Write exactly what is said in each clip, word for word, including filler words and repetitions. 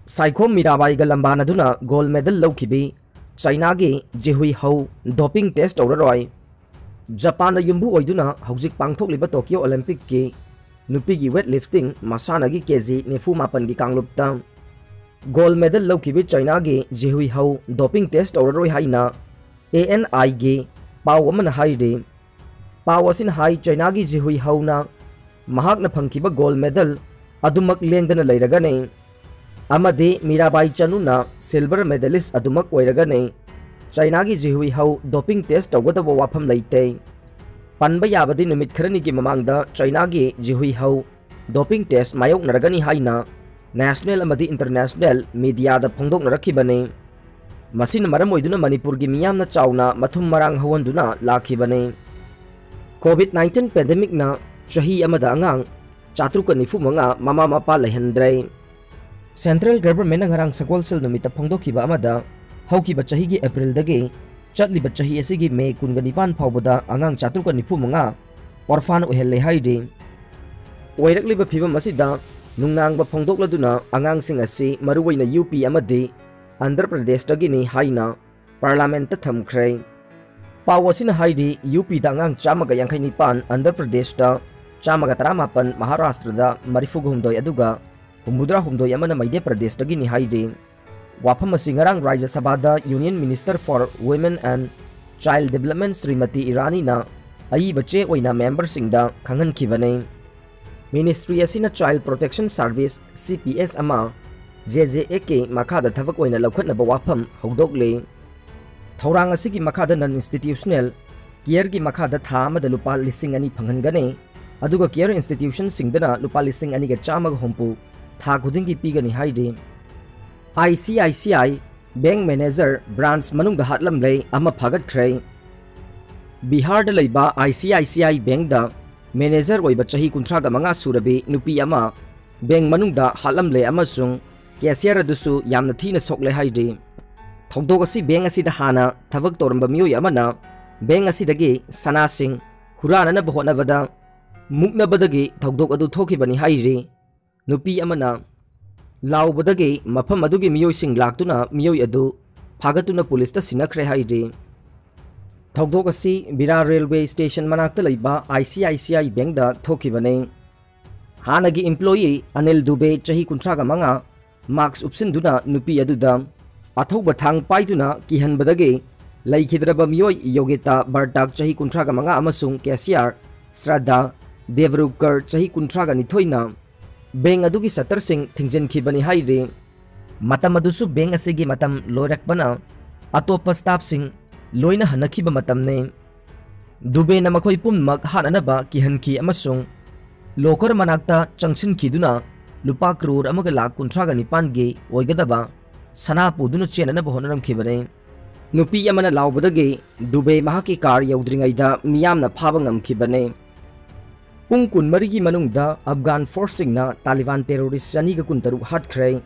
Saikhom ꯃꯤꯔꯥꯕꯥꯏꯒ ꯂꯝꯕꯥꯅꯗꯨꯅ gold medal ꯂꯧꯈꯤꯕꯤ ꯆꯥꯏꯅꯥꯒꯤ ꯖꯤꯍꯨꯏ ꯍꯧ doping test ꯇꯧꯔꯔꯣꯏ꯫ ꯖꯄꯥꯟꯅ ꯌꯨꯝꯕꯨ ꯑꯣꯏꯗꯨꯅ ꯍꯧꯖꯤꯛ ꯄꯥꯡꯊꯣꯛꯂꯤꯕ ꯇꯣꯀꯤꯌꯣ ꯑꯣꯂꯦꯝꯄꯤꯛꯀꯤ ꯅꯨꯄꯤꯒꯤ ꯋꯦꯠ ꯂꯤꯐꯇꯤꯡ ꯃꯁꯥꯟꯅꯒꯤ ꯀꯦ ꯖꯤ ꯅꯤꯐꯨ ꯃꯥꯄꯟꯒꯤ ꯀꯥꯡꯂꯨꯞꯇ ꯒꯣꯜ ꯃꯦꯗꯜ ꯂꯧꯈꯤꯕꯤ ꯆꯥꯏꯅꯥꯒꯤ ꯖꯤꯍꯨꯏ ꯍꯧ ꯗꯣꯄꯤꯡ ꯇꯦꯁ ꯇꯧꯔꯔꯣꯏ ꯍꯥꯏꯅ ꯑꯦ ꯑꯦꯟ ꯑꯥꯏꯒꯤ ꯄꯥꯎ ꯑꯃꯅ ꯍꯥꯏꯔꯤ꯫ ꯄꯥꯎ ꯑꯁꯤꯅ ꯍꯥꯏ, ꯆꯥꯏꯅꯥꯒꯤ ꯖꯤꯍꯨꯏ ꯍꯧꯅ ꯃꯍꯥꯛꯅ ꯐꯪꯈꯤꯕ ꯒꯣꯜ ꯃꯦꯗꯜ ꯑꯗꯨꯃꯛ ꯂꯦꯡꯗꯅ ꯂꯩꯔꯒꯅꯤ ꯑꯃꯗꯤ ꯃꯤꯔꯥꯕꯥꯏ ꯆꯅꯨꯅ ꯁꯤꯜꯚꯔ ꯃꯦꯗꯥꯂꯤꯁ ꯑꯗꯨꯃꯛ ꯑꯣꯏꯔꯒꯅꯤ꯫ ꯆꯥꯏꯅꯥꯒꯤ ꯖꯤꯍꯨꯏ ꯍꯧ ꯗꯣꯄꯤꯡ ꯇꯦꯁ ꯇꯧꯒꯗꯕ ꯋꯥꯐꯝ ꯂꯩꯇꯦ꯫ ꯄꯟꯕ ꯌꯥꯕꯗꯤ ꯅꯨꯃꯤꯠ ꯈꯔꯅꯤꯒꯤ ꯃꯃꯥꯡꯗ ꯆꯥꯏꯅꯥꯒꯤ ꯖꯤꯍꯨꯏ ꯍꯧ ꯗꯣꯄꯤꯡ ꯇꯦꯁ ꯃꯥꯌꯣꯛꯅꯔꯒꯅꯤ ꯍꯥꯏꯅ ꯅꯦꯁꯅꯦꯜ ꯑꯃꯗꯤ ꯏꯟꯇꯔꯅꯦꯁꯅꯦꯜ ꯃꯤꯗꯤꯌꯥꯗ ꯐꯣꯡꯗꯣꯛꯅꯔꯛꯈꯤꯕꯅꯤ꯫ ꯃꯁꯤꯅ ꯃꯔꯝ ꯑꯣꯏꯗꯨꯅ ꯃꯅꯤꯄꯨꯔꯒꯤ ꯃꯤꯌꯥꯝꯅ ꯆꯥꯎꯅ ꯃꯊꯨꯝ ꯃꯔꯥꯡ ꯍꯧꯍꯟꯗꯨꯅ ꯂꯥꯛꯈꯤꯕꯅꯤ꯫ ꯀꯣꯚꯤꯗ ꯅꯥꯏꯟꯇꯤꯟ ꯄꯦꯟꯗꯦꯃꯤꯛꯅ ꯆꯍꯤ ꯑꯃꯗ ꯑꯉꯥꯡ ꯆꯥꯇ꯭ꯔꯨꯛꯀ ꯅꯤꯐꯨ ꯃꯉꯥ ꯃꯃꯥ ꯃꯄꯥ ꯂꯩꯍꯟꯗ꯭ꯔꯦ꯫ ꯁꯦꯟꯇ꯭ꯔꯦꯜ ꯒꯚꯔꯟꯃꯦꯟꯠꯅ ꯉꯔꯥꯡ ꯁꯒꯣꯜꯁꯦꯜ ꯅꯨꯃꯤꯠꯇ ꯐꯣꯡꯗꯣꯛꯈꯤꯕ ꯑꯃꯗ, ꯍꯧꯈꯤꯕ ꯆꯍꯤꯒꯤ ꯑꯦꯄ꯭ꯔꯤꯜꯗꯒꯤ ꯆꯠꯂꯤꯕ ꯆꯍꯤ ꯑꯁꯤꯒꯤ ꯃꯦ ꯀꯨꯟꯒ ꯅꯤꯄꯥꯟ ꯐꯥꯎꯕꯗ ꯑꯉꯥꯡ ꯆꯥꯇ꯭ꯔꯨꯛꯀ ꯅꯤꯐꯨ ꯃꯉꯥ ꯑꯣꯔꯐꯥꯟ ꯑꯣꯏꯍꯜꯂꯦ ꯍꯥꯏꯔꯤ꯫ ꯑꯣꯏꯔꯛꯂꯤꯕ ꯐꯤꯕꯝ ꯑꯁꯤꯗ ꯅꯨꯡꯅꯥꯡꯕ ꯐꯣꯡꯗꯣꯛꯂꯗꯨꯅ ꯑꯉꯥꯡꯁꯤꯡ ꯑꯁꯤ ꯃꯔꯨꯑꯣꯏꯅ ꯌꯨ ꯄꯤ ꯑꯃꯗꯤ ꯑꯟꯙ꯭ꯔ ꯄ꯭ꯔꯗꯦꯁꯇꯒꯤꯅꯤ ꯍꯥꯏꯅ ꯄꯥꯔꯂꯥꯃꯦꯟꯠꯇ ꯊꯝꯈ꯭ꯔꯦ꯫ ꯄꯥꯎ ꯑꯁꯤꯅ ꯍꯥꯏꯔꯤ, ꯌꯨ ꯄꯤꯗ ꯑꯉꯥꯡ ꯆꯥꯝꯃꯒ ꯌꯥꯡꯈꯩ ꯅꯤꯄꯥꯟ, ꯑꯟꯙ꯭ꯔ ꯄ꯭ꯔꯗꯦꯁꯇ ꯆꯥꯝꯃꯒ ꯇꯔꯥꯃꯥꯄꯟ, ꯃꯍꯥꯔꯥꯁꯇ꯭ꯔꯗ ꯃꯔꯤꯐꯨꯒ ꯍꯨꯝꯗꯣꯏ, ꯑꯗꯨꯒ ꯍꯨꯝꯐꯨꯇꯔꯥ ꯍꯨꯝꯗꯣꯏ ꯑꯃꯅ ꯃꯩꯙ꯭ꯌ ꯄ꯭ꯔꯗꯦꯁꯇꯒꯤꯅꯤ ꯍꯥꯏꯔꯤ꯫ ꯋꯥꯐꯝ ꯑꯁꯤ ꯉꯔꯥꯡ ꯔꯥꯖ꯭ꯌ ꯁꯚꯥꯗ Union Minister for Women and Child Development Shrimati ꯏꯔꯥꯅꯤꯅ ꯑꯏꯕ ꯆꯦ ꯑꯣꯏꯅ ꯃꯦꯝꯕꯔꯁꯤꯡꯗ ꯈꯪꯍꯟꯈꯤꯕꯅꯤ꯫ ꯃꯤꯅꯤꯁꯇ꯭ꯔꯤ ꯑꯁꯤꯅ Child Protection Service, ꯁꯤ ꯄꯤ ꯑꯦꯁ, ꯑꯃ ꯖꯦ ꯖꯦ ꯑꯦ ꯀꯦ ꯃꯈꯥꯗ ꯊꯕꯛ ꯑꯣꯏꯅ ꯂꯧꯈꯠꯅꯕ ꯋꯥꯐꯝ ꯍꯧꯗꯣꯛꯂꯤ꯫ ꯊꯧꯔꯥꯡ ꯑꯁꯤꯒꯤ ꯃꯈꯥꯗ ꯅꯟ ꯏꯟꯁꯇꯤꯇ꯭ꯌꯨꯁꯅꯦꯜ ꯀꯤꯌꯔꯒꯤ ꯃꯈꯥꯗ ꯊꯥ ꯑꯃꯗ ꯂꯨꯄꯥ ꯂꯤꯁꯤꯡ ꯑꯅꯤ ꯐꯪꯍꯟꯒꯅꯤ, ꯑꯗꯨꯒ ꯀꯤꯌꯔ ꯏꯟꯁꯇꯤꯇ꯭ꯌꯨꯁꯟꯁꯤꯡꯗꯅ ꯂꯨꯄꯥ ꯂꯤꯁꯤꯡ ꯑꯅꯤꯒ ꯆꯥꯝꯃꯒ ꯍꯨꯝꯐꯨ ꯊꯥ ꯈꯨꯗꯤꯡꯒꯤ ꯄꯤꯒꯅꯤ ꯍꯥꯏꯔꯤ꯫ I C I C I bank manager branch ꯃꯅꯨꯡꯗ ꯍꯥꯠꯂꯝꯂꯦ ꯑꯃ ꯐꯥꯒꯠꯈ꯭ꯔꯦ꯫ ꯕꯤꯍꯥꯔꯗ ꯂꯩꯕ I C I C I ꯕꯦꯡꯛꯗ manager ꯑꯣꯏꯕ ꯆꯍꯤ ꯀꯨꯟꯊ꯭ꯔꯥꯒ ꯃꯉꯥ ꯁꯨꯔꯕꯤ ꯅꯨꯄꯤ ꯑꯃ ꯕꯦꯡꯛ ꯃꯅꯨꯡꯗ ꯍꯥꯠꯂꯝꯂꯦ ꯑꯃꯁꯨꯡ ꯀꯦꯁꯤꯌꯔ ꯑꯗꯨꯁꯨ ꯌꯥꯝꯅ ꯊꯤꯅ ꯁꯣꯛꯂꯦ ꯍꯥꯏꯔꯤ꯫ ꯊꯧꯗꯣꯛ ꯑꯁꯤ ꯕꯦꯡꯛ ꯑꯁꯤꯗ ꯍꯥꯟꯅ ꯊꯕꯛ ꯇꯧꯔꯝꯕ ꯃꯤꯑꯣꯏ ꯑꯃꯅ ꯕꯦꯡꯛ ꯑꯁꯤꯗꯒꯤ ꯁꯅꯥꯁꯤꯡ ꯍꯨꯔꯥꯟꯅꯅꯕ ꯍꯣꯠꯅꯕꯗ ꯃꯨꯛꯅꯕꯗꯒꯤ ꯊꯧꯗꯣꯛ ꯑꯗꯨ ꯊꯣꯛꯈꯤꯕꯅꯤ ꯍꯥꯏꯔꯤ꯫ ꯅꯨꯄꯤ ꯑꯃꯅ ꯂꯥꯎꯕꯗꯒꯤ ꯃꯐꯝ ꯑꯗꯨꯒꯤ ꯃꯤꯑꯣꯏꯁꯤꯡ ꯂꯥꯛꯇꯨꯅ ꯃꯤꯑꯣꯏ ꯑꯗꯨ ꯐꯥꯒꯠꯇꯨꯅ ꯄꯨꯂꯤꯁꯇ ꯁꯤꯟꯅꯈ꯭ꯔꯦ ꯍꯥꯏꯔꯤ꯫ ꯊꯧꯗꯣꯛ ꯑꯁꯤ ꯕꯤꯔꯥꯔ ꯔꯦꯜꯋꯦ ꯁ꯭ꯇꯦꯁꯟ ꯃꯅꯥꯛꯇ ꯂꯩꯕ I C I C I ꯕꯦꯡꯗ ꯊꯣꯛꯈꯤꯕꯅꯤ꯫ ꯍꯥꯟꯅꯒꯤ ꯏꯝꯄ꯭ꯂꯣꯌꯤ ꯑꯅꯤꯜ ꯗꯨꯕꯦ, ꯆꯍꯤ ꯀꯨꯟꯊ꯭ꯔꯥꯒ ꯃꯉꯥ, ꯃꯥꯛꯁ ꯎꯞꯁꯤꯟꯗꯨꯅ ꯅꯨꯄꯤ ꯑꯗꯨꯗ ꯑꯊꯧꯕ ꯊꯥꯡ ꯄꯥꯏꯗꯨꯅ ꯀꯤꯍꯟꯕꯗꯒꯤ ꯂꯩꯈꯤꯗ꯭ꯔꯕ ꯃꯤꯑꯣꯏ ꯌꯣꯒꯤꯇꯥ ꯕꯔꯇꯥꯛ, ꯆꯍꯤ ꯀꯨꯟꯊ꯭ꯔꯥꯒ ꯃꯉꯥ, ꯑꯃꯁꯨꯡ ꯀꯦꯁꯤꯌꯥꯔ ꯁ꯭ꯔꯥꯗꯥ ꯗꯦꯕ꯭ꯔꯨꯞꯀꯔ, ꯆꯍꯤ ꯀꯨꯟꯊ꯭ꯔꯥꯒ ꯅꯤꯊꯣꯏꯅ ꯕꯦꯡ ꯑꯗꯨꯒꯤ ꯁꯠꯇꯔꯁꯤꯡ ꯊꯤꯡꯖꯤꯟꯈꯤꯕꯅꯤ ꯍꯥꯏꯔꯤ꯫ ꯃꯇꯝ ꯑꯗꯨꯁꯨ ꯕꯦꯡ ꯑꯁꯤꯒꯤ ꯃꯇꯝ ꯂꯣꯏꯔꯛꯄꯅ ꯑꯇꯣꯞꯄ ꯁ꯭ꯇꯥꯐꯁꯤꯡ ꯂꯣꯏꯅ ꯍꯟꯅꯈꯤꯕ ꯃꯇꯝꯅꯤ꯫ ꯗꯨꯕꯦꯅ ꯃꯈꯣꯏ ꯄꯨꯝꯅꯃꯛ ꯍꯥꯠꯅꯅꯕ ꯀꯤꯍꯟꯈꯤ ꯑꯃꯁꯨꯡ ꯂꯣꯀꯔ ꯃꯅꯥꯛꯇ ꯆꯪꯁꯤꯟꯈꯤꯗꯨꯅ ꯂꯨꯄꯥ ꯀ꯭ꯔꯣꯔ ꯑꯃꯒ ꯂꯥꯈ ꯀꯨꯟꯊ꯭ꯔꯥꯒ ꯅꯤꯄꯥꯟꯒꯤ ꯑꯣꯏꯒꯗꯕ ꯁꯅꯥ ꯄꯨꯗꯨꯅ ꯆꯦꯟꯅꯅꯕ ꯍꯣꯠꯅꯔꯝꯈꯤꯕꯅꯤ꯫ ꯅꯨꯄꯤ ꯑꯃꯅ ꯂꯥꯎꯕꯗꯒꯤ ꯗꯨꯕꯦ ꯃꯍꯥꯛꯀꯤ ꯀꯥꯔ ꯌꯧꯗ꯭ꯔꯤꯉꯩꯗ ꯃꯤꯌꯥꯝꯅ ꯐꯥꯕ ꯉꯝꯈꯤꯕꯅꯤ꯫ ꯄꯨꯡ ꯀꯨꯟꯃꯔꯤꯒꯤ ꯃꯅꯨꯡꯗ ꯑꯐꯒꯥꯟ ꯐꯣꯔꯁꯁꯤꯡꯅ ꯇꯥꯂꯤꯕꯥꯟ ꯇꯦꯔꯣꯔꯤꯁ ꯆꯅꯤꯒ ꯀꯨꯟꯇꯔꯨꯛ ꯍꯥꯠꯈ꯭ꯔꯦ꯫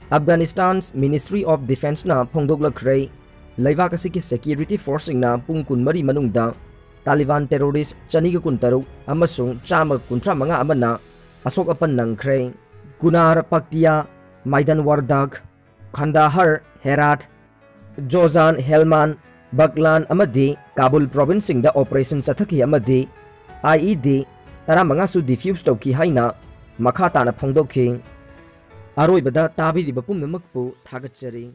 ꯑꯐꯒꯥꯅꯤꯁꯇꯥꯟ ꯃꯤꯅꯤꯁꯇ꯭ꯔꯤ ꯑꯣꯐ ꯗꯤꯐꯦꯟꯁꯅ ꯐꯣꯡꯗꯣꯛꯂꯛꯈ꯭ꯔꯦ, ꯂꯩꯕꯥꯛ ꯑꯁꯤꯒꯤ ꯁꯦꯀ꯭ꯌꯨꯔꯤꯇꯤ ꯐꯣꯔꯁꯁꯤꯡꯅ ꯄꯨꯡ ꯀꯨꯟꯃꯔꯤ ꯃꯅꯨꯡꯗ ꯇꯥꯂꯤꯕꯥꯟ ꯇꯦꯔꯣꯔꯤꯁ ꯆꯅꯤꯒ ꯀꯨꯟꯇꯔꯨꯛ ꯑꯃꯁꯨꯡ ꯆꯥꯝꯃ ꯀꯨꯟꯊ꯭ꯔꯥ ꯃꯉꯥ ꯑꯃꯅ ꯑꯁꯣꯛ ꯑꯄꯟ ꯅꯪꯈ꯭ꯔꯦ꯫ ꯀꯨꯅꯥꯔ, ꯄꯛꯇꯤꯌꯥ, ꯃꯥꯏꯗꯥꯟ ꯋꯥꯔꯗꯥꯛ, ꯈꯟꯗꯥꯍꯔ, ꯍꯦꯔꯥꯠ, ꯖꯣꯖꯥꯟ, ꯍꯦꯜꯃꯥꯟ, ꯕꯒꯂꯥꯟ ꯑꯃꯗꯤ ꯀꯥꯕꯨꯜ ꯄ꯭ꯔꯣꯚꯤꯟꯁꯁꯤꯡꯗ ꯑꯣꯄꯔꯦꯁꯟ ꯆꯠꯊꯈꯤ ꯑꯃꯗꯤ ꯑꯥꯏ ꯏ ꯗꯤ ꯇꯔꯥꯃꯉꯥꯁꯨ ꯗꯤꯐ꯭ꯌꯨꯁ ꯇꯧꯈꯤ ꯍꯥꯏꯅ ꯃꯈꯥ ꯇꯥꯅ ꯐꯣꯡꯗꯣꯛꯈꯤ꯫ ꯑꯔꯣꯏꯕꯗ ꯇꯥꯕꯤꯔꯤꯕ ꯄꯨꯝꯅꯃꯛꯄꯨ ꯊꯥꯒꯠꯆꯔꯤ꯫